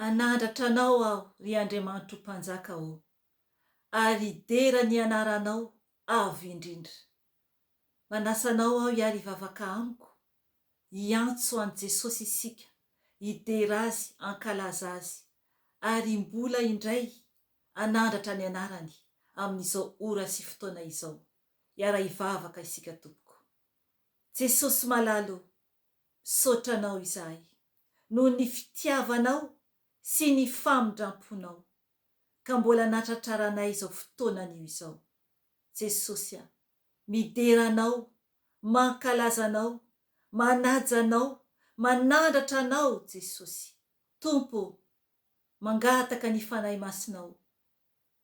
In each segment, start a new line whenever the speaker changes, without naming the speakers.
Hanandratra Anao aho, ry Andriamanitro Mpanjaka ô, ary hidera ny Anaranao avo indrindra. Manasa Anao aho hiara-hivavaka amiko, hiantso an'i Jesosy isika, hidera Azy, hankalaza Azy, ary mbola indray hanandratra ny Anarany amin'izao ora sy fotoana izao. Hiara-hivavaka isika tompoko. Jesosy malala ô, misaotra Anao izahay noho ny fitiavanao sy ny famindramponao ka mbola natratraranay izao fotoana anio izao. Jesosy a, midera Anao, mankalaza Anao, manaja Anao, manandratra Anao Jesosy. Tompo ô, mangataka ny Fanahy Masinao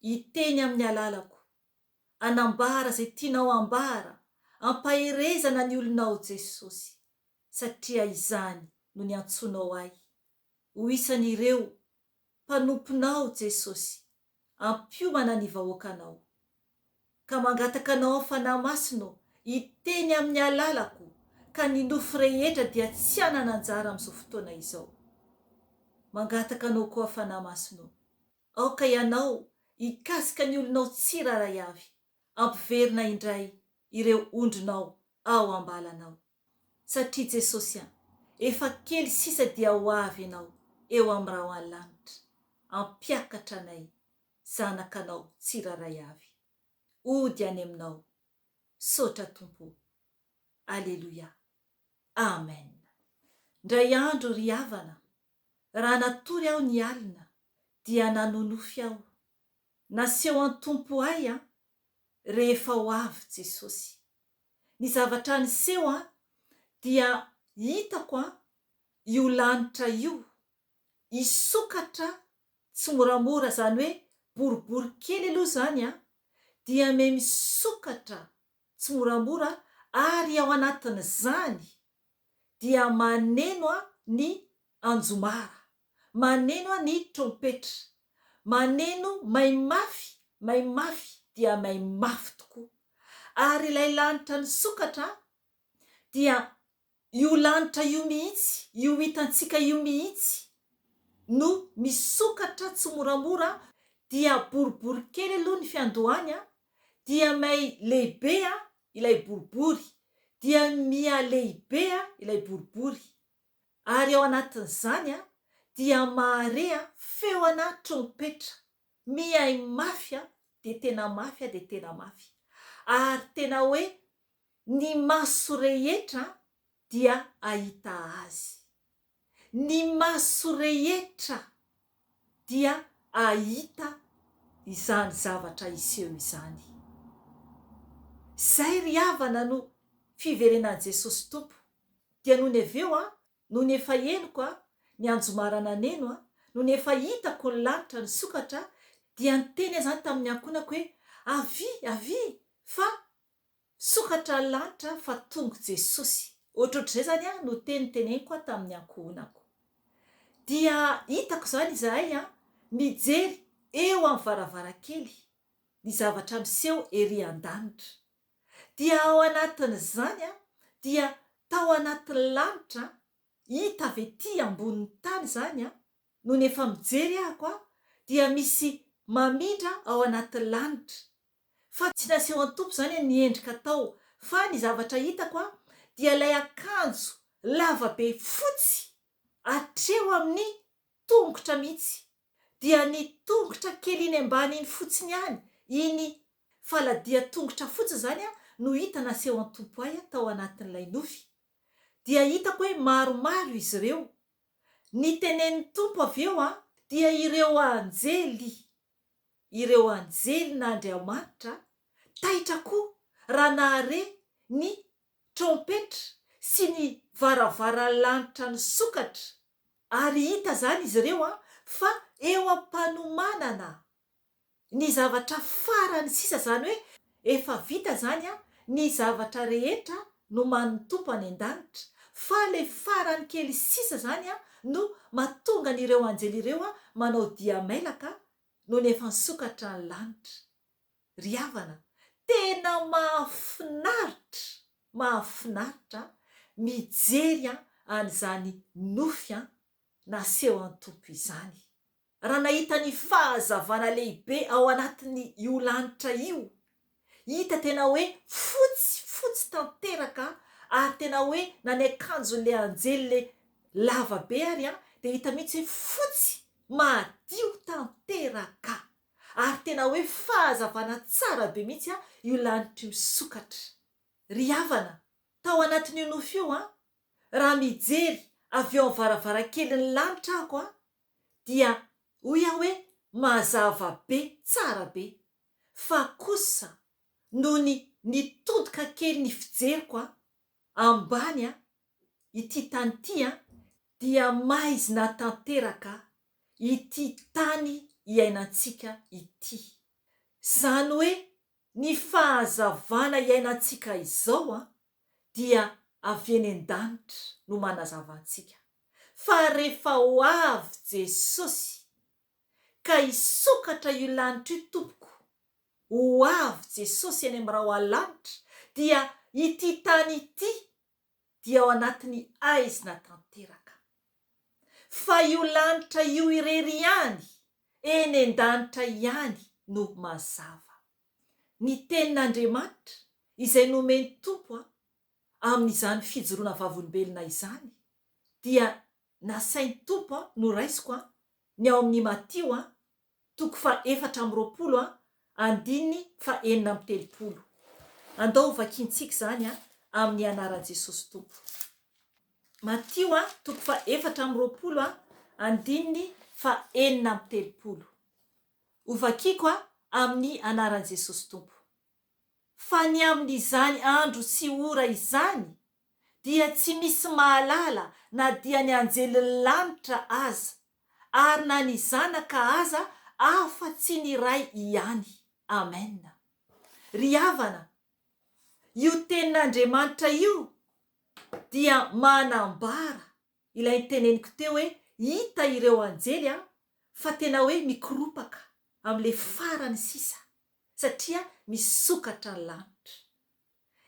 hiteny amin'ny alalako hanambara izay tianao hambara, hampaherezana ny olonao Jesosy, satria izany no niantsoanao ahy ho isan'ireo mpanomponao Jesosy, hampiomana ny vahoakanao. Ka mangataka Anao aho Fanahy Masina ô, hiteny amin'ny alalako, ka ny nofo rehetra dia tsy hanana anjara amin'izao fotoana izao. Mangataka Anao koa Fanahy Masina ô, Aoka ianao hikasika ny olonao tsirairay avy, hampiverina indray ireo ondrinao ao am-balanao. Satria Jesosy an, efa kely sisa dia ho avy ianao eo amin'ny rahon'ny lanitra, hampiakatra anay zanakanao tsirairay avy. Hody any aminao. Misaotra Tompo o. Aleloia. Amen. Ndray andro ry havana, Raha natory aho ny alina dia nanonofy aho. Naseho an-Tompo ahy an, rehefa ho avy Jesosy. Ny zavatra niseho an, dia hitako an, io lanitra io, hisokatra tsimoramora, izany hoe boribory kely aloha izany an, dia me misokatra tsimoramora ary ao anatin'izany dia maneno ny anjomara, maneno ny trompetra, maneno may mafy, may mafy dia may mafy tokoa. Ary ilay lanitra nisokatra dia io lanitra io mihitsy, io hitantsika io mihitsy no misokatra tsimoramora dia boribory kely aloha ny fiandohany dia may lehibe ilay boribory dia miha lehibe ilay boribory ary ao anatin'izany dia mahare feo ana trompetra mihaino mafy dia tena mafy dia tena mafy ary tena hoe ny maso rehetra dia ahita azy. Ny maso rehetra dia ahita izany zavatra hiseho izany. Izay ry havana no fiverenan'i Jesosy Tompo. Dia nony avy eo an, nony efa henoko an, ny anjomara naneno an, nony efa hitako ny lanitra nisokatra, dia niteny aho izany tamin'ny ankohonako hoe, avia, avia, fa Sokatra ny lanitra fa tongo Jesosy. Ohatrohatr'izay zany an no teny teneniko an tamin'ny ankohonako. Dia hitako izany izahay an mijery eo amin'ny varavarankely ny zavatra miseho ery an-danitra. Dia ao anatin'izany an dia tao anatin'ny lanitra an, hita avy ety ambonin'ny tany izany an, nony efa mijery ahako an dia misy mamindra ao anatin'ny lanitra. Fa tsy nasehon'ny Tompo izany ny endrika tao fa ny zavatra hitako dia ilay akanjo lava be fotsy hatreo amin'ny tongotra mihitsy dia ny tongotra kely iny ambany iny fotsiny ihany, iny faladia tongotra fotsiny izany no hita nasehon'ny Tompo ahy tao anatin'ilay nofy. Dia hitako hoe maromaro izy ireo. Ny tenenin'ny Tompo avy eo dia ireo anjely ireo anjelin'Andriamanitra taitra koa raha nahare ny trompetra sy ny varavaran'ny lanitra nisokatra, ary hita izany izy ireo fa eo am-panomanana ny zavatra farany sisa, izany hoe efa vita izany ny zavatra rehetra nomanin'ny Tompo any an-danitra, fa ilay farany kely sisa izany no mahatonga an'ireo anjely ireo manao dia mailaka nony efa nisokatra ny lanitra. Ry havana, tena mahafinaritra, mahafinaritra mijery an'izany nofy nasehon'ny Tompo izany. raha nahita ny fahazavana lehibe ao anatin'ny io lanitra io, hita tena hoe fotsy, fotsy tanteraka ary tena hoe na ny akanjon'ilay anjely le lava be ary an, dia hita mihitsy hoe fotsy madio tanteraka ary tena hoe fahazavana tsara be mihitsy an io lanitra io misokatra. Ry havana, tao anatin'io nofy io an, raha mijery avy eo amin'ny varavarankelin'ny lanitra aho an, dia hoy aho hoe mazava be, tsara be. Fa kosa nony nitodika kely ny fijeriko an, ambany an, ity tany ity an, dia maizina tanteraka ity tany iainantsika ity. Izany hoe ny fahazavana iainantsika izao an, dia avy eny an-danitra no manazava antsika. Fa rehefa ho avy Jesosy ka hisokatra io lanitra io tompoko, ho avy Jesosy eny amin'ny rahoalanitra dia ity tany ity dia ao anatin'ny aizina tanteraka. Fa io lanitra io irery ihany, eny an-danitra ihany no mazava. Ny tenin'Andriamanitra izay nomen'ny Tompo amin'izany fijoroana vavolombelona izany dia nasain'ny Tompo noraisiko ny ao amin'ny Matio toko faha 24 andininy faha 36. Andao ho vakintsika izany amin'ny anaran'i Jesosy Tompo. Matio toko faha 24 andininy faha 36. Ho vakiko amin'ny anaran'i Jesosy Tompo. Fa ny amin'izany andro sy ora izany dia tsy misy mahalala na dia ny anjelin'ny lanitra aza, ary na ny Zanaka aza afa-tsy ny Ray ihany. Amen. Ry havana, io tenin'Andriamanitra io dia manambara ilay niteneniko teo hoe hita ireo anjely an, fa tena hoe mikoropaka amin'ilay farany sisa satria misokatra ny lanitra.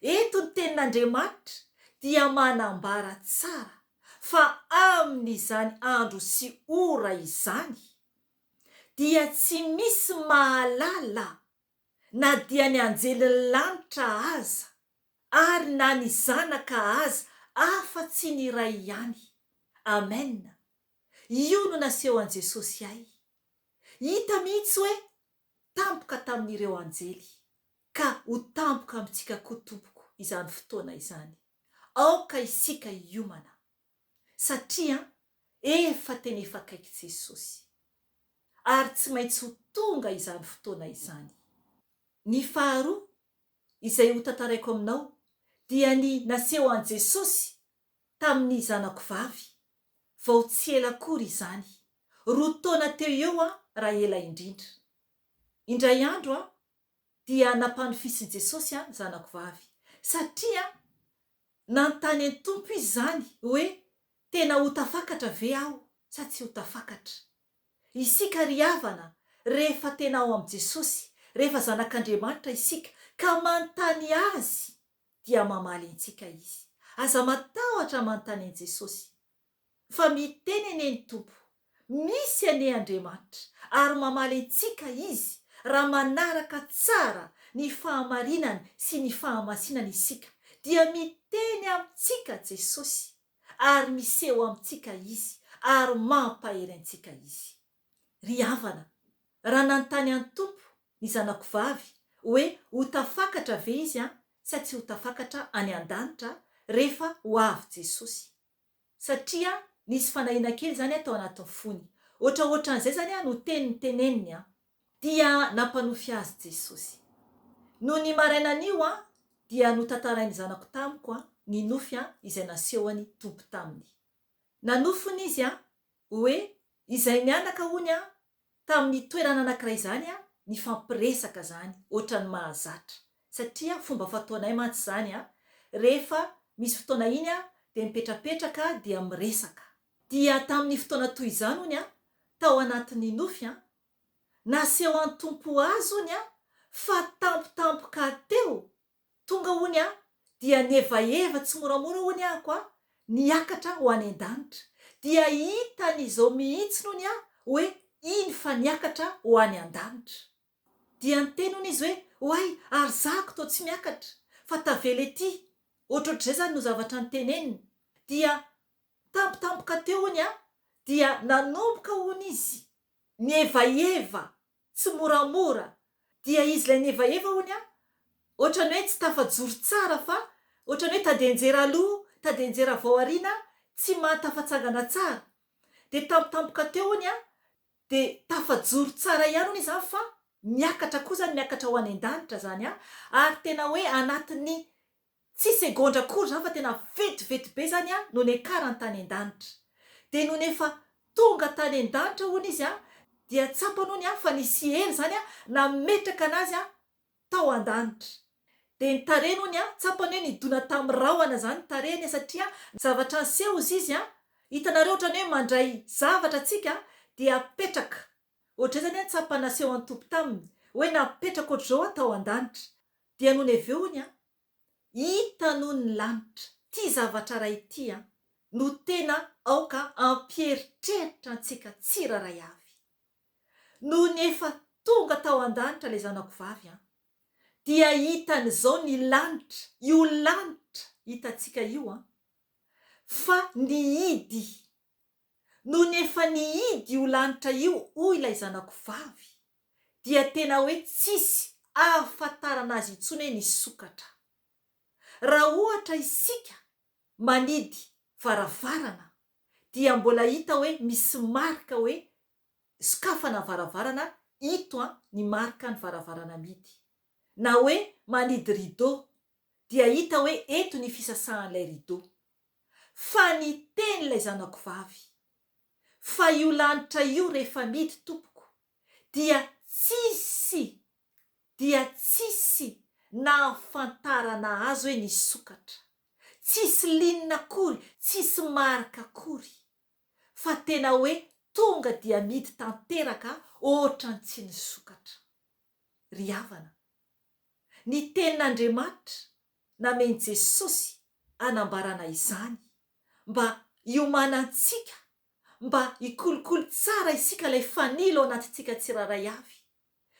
Eto ny tenin'Andriamanitra dia manambara tsara fa amin'izany andro sy ora izany dia tsy misy mahalala na dia ny anjelin'ny lanitra aza ary na ny Zanaka aza afa-tsy ny Ray ihany. Amen! Io no naseho an'i Jesosy ahy. Hita mihitsy hoe tampoka tamin'ireo anjely, ka ho tampoka amintsika koa tompoko izany fotoana izany. Aoka isika hiomana, satria efa tena efa akaiky Jesosy, ary tsy maintsy ho tonga izany fotoana izany. Ny faharoa izay ho tantaraiko aminao dia ny naseho an'i Jesosy tamin'ny zanako vavy, vao tsy ela akory izany, roa taona teo eo aho raha ela indrindra. Indray andro aho dia nampanofisin'i Jesosy aho zanako vavy, satria nanontany an'i Tompo izy izany hoe tena ho tafakatra ve aho sa tsy ho tafakatra. Isika ry havana rehefa tena ao amin'i Jesosy, rehefa zanak'Andriamanitra isika ka manontany Azy dia mamaly antsika Izy. Aza matahotra manontany an'i Jesosy fa miteny anie ny Tompo, misy anie Andriamanitra ary mamaly antsika Izy raha manaraka tsara ny fahamarinany sy ny fahamasinany isika dia miteny amintsika Jesosy ary miseho amintsika Izy ary mampahery antsika Izy. Ry havana, raha nanontany an'i Tompo ny zanako vavy hoe ho tafakatra ve izy an sa tsy ho tafakatra any an-danitra rehefa ho avy Jesosy. Satria nisy fanahiana kely izany tao anatin'ny fony. Ohatraohatran'izay izany no teny niteneniny an. Dia nampanofy azy Jesosy. Nony marainan'io an dia notantarain'ny zanako tamiko an ny nofy an izay nasehony Tompo taminy. Nanofony izy an hoe izay mianaka hony an tamin'ny toerana anankiray izany an nifampiresaka izany ohatran'ny mahazatra satria fomba fataonay mantsy izany an rehefa misy fotoana iny an dia mipetrapetraka dia miresaka. Dia tamin'ny fotoana toy izany hony an tao anatin'ny nofy an Naseho an'i Tompo azy hony an fa tampotampoka teo tonga hony an dia nihevaheva tsimoramora hony ahako an niakatra ho any an-danitra dia hitany izao mihitsiny hony an hoe. iny fa niakatra ho any an-danitra. Dia niteny hono izy hoe, Oay, ary zahako toa tsy miakatra, fa tavela ety. Ohatrohatr'izay izany no zavatra noteneniny. Dia tampotampoka teo hono an, dia nanomboka hono izy nihevaheva tsimoramora, dia izy ilay nihevaheva hono an, ohatran'ny hoe tsy tafajoro tsara fa ohatran'ny hoe tady hianjera aloha, tady hianjera avy ao aoriana, tsy mahatafatsangana tsara. Dia tampotampoka teo hono an, Dia tafajoro tsara ihany hono izany fa miakatra koa izany, miakatra ho any an-danitra izany an, ary tena hoe anatin'ny tsy segondra akory izany fa tena vetivety be izany an no niakarany tany an-danitra. Dia nony efa tonga tany an-danitra hono izy an, dia tsapany hono an fa nisy hery izany an nametraka anazy an tao an-danitra. Dia ny tarehiny hono an, tsapany hoe nidona tamin'ny rahona izany ny tarehiny satria zavatra niseho hozy izy an, hitanareo ohatran'ny hoe mandray zavatra tsika dia apetraka, ohatr'izay izany an tsapa naseho an'i Tompo taminy, hoe napetraka ohatr'izao aho tao an-danitra. Dia nony avy eo hono an, hita nony ny lanitra, ity zavatra iray ity an, no tena aoka hampieritreritra antsika tsirairay avy. Nony efa tonga tao an-danitra ilay zanako vavy an, dia hitany izao ny lanitra, io lanitra hitantsika io an, fa nihidy. Nony efa nihidy io lanitra io hoy ilay zanako vavy, dia tena hoe tsisy ahafantarana azy intsony hoe nisokatra. Raha ohatra isika manidy varavarana dia mbola hita hoe misy marika hoe sokafana varavarana ito an ny marika ny varavarana mihidy. Na hoe manidy rideau dia hita hoe eto ny fisasahan'ilay rideau. Fa niteny ilay zanako vavy fa io lanitra io rehefa mihidy tompoko dia tsisy dia tsisy nahafantarana azy hoe nisokatra. Tsisy ligne akory, tsisy marque akory. Fa tena hoe tonga dia mihidy tanteraka ohatran'ny tsy nisokatra. Ry havana, ny tenin'Andriamanitra namen'i Jesosy hanambarana izany mba hiomanantsika, mba hikolokolo tsara isika ilay fanilo ao anatintsika tsirairay avy.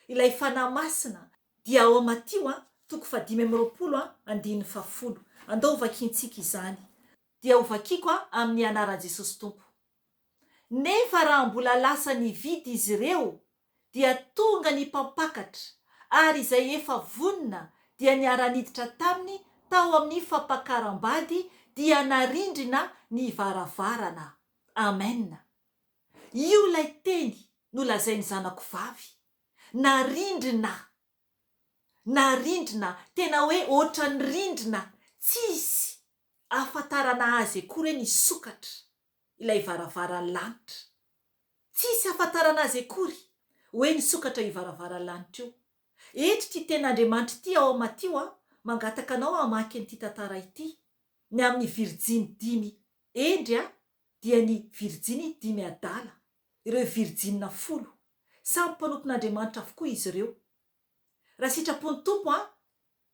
Ilay Fanahy Masina dia ao Matio a, toko fahadimy amby 20 a, andininy fahafolo. Andao hovakiantsika izany. Dia hovakiko a, amin'ny anaran'i Jesosy Tompo. Nefa raha mbola lasa nividy izy ireo, dia tonga ny mpampakatra, ary izay efa vonona dia niara-niditra taminy tao amin'ny fampakaram-bady, dia narindrina ny varavarana. Amen. Io ilay teny nolazain'ny zanako vavy. Narindrina. Narindrina, tena hoe ohatran'ny rindrina, tsisy ahafantarana azy akory hoe nisokatra ilay varavaran'ny lanitra. Tsisy ahafantarana azy akory hoe nisokatra io varavaran'ny lanitra io. Eto ity tenin'Andriamanitra ity ao Matio a, mangataka anao hamaky an'ity tantara ity, ny amin'ny virjiny dimy hendry a, dia ny virjiny dimy adala, ireo virjinina folo. Samy mpanompon'Andriamanitra avokoa izy ireo. Raha sitrapon'ny Tompo an,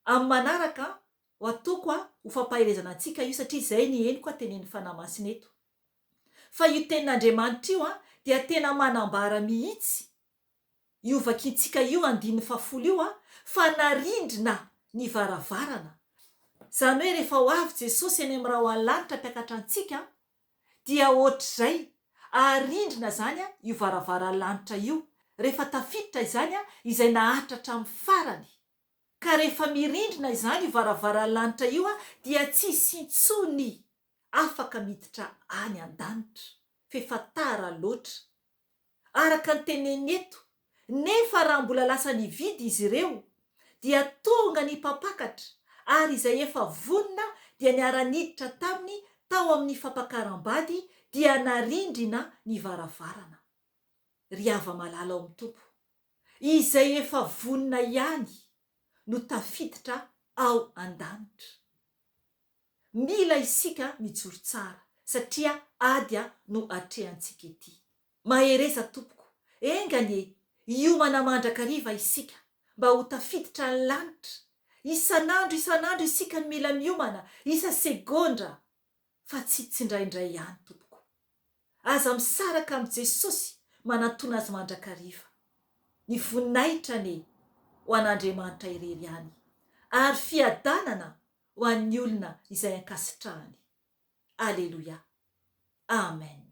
amin'ny manaraka an, ho ataoko an, ho fampaherezana antsika io satria izay ny henoko an tenenin'ny Fanahy Masina eto. Fa io tenin'Andriamanitra io an, dia tena manambara mihitsy io vakintsika io andininy fahafolo io an, fa narindrina ny varavarana. Izany hoe rehefa ho avy Jesosy any amin'ny rahona lanitra hampiakatra antsika dia ohatr'izay, arindrina izany io varavaran'ny lanitra io, rehefa tafiditra izany izay naharitra hatramin'ny farany. Ka rehefa mirindrina izany io varavaran'ny lanitra io dia tsy hisy intsony afaka miditra any an-danitra, f'efa tara loatra. Araka ny teneniny eto, nefa raha mbola lasa nividy izy ireo, dia tonga ny mpampakatra, ary izay efa vonona dia niara-niditra taminy tao amin'ny fampakaram-bady, dia narindrina ny varavarana. Ry hava-malala ao amin'ny Tompo, izay efa vonona ihany no tafiditra ao an-danitra. Mila isika mijoro tsara satria ady no atrehantsika ety. Mahereza tompoko, enga anie hiomana mandrakariva isika mba ho tafiditra ny lanitra. Isan'andro isan'andro isika no mila miomana, isa segondra fa tsy tsindraindray ihany tompoko. Aza misaraka amin'i Jesosy. Manantona Azy mandrakariva. Ny voninahitra anie ho an'Andriamanitra irery ihany, ary fiadanana ho an'ny olona izay ankasitrahany. Aleloia. Amen.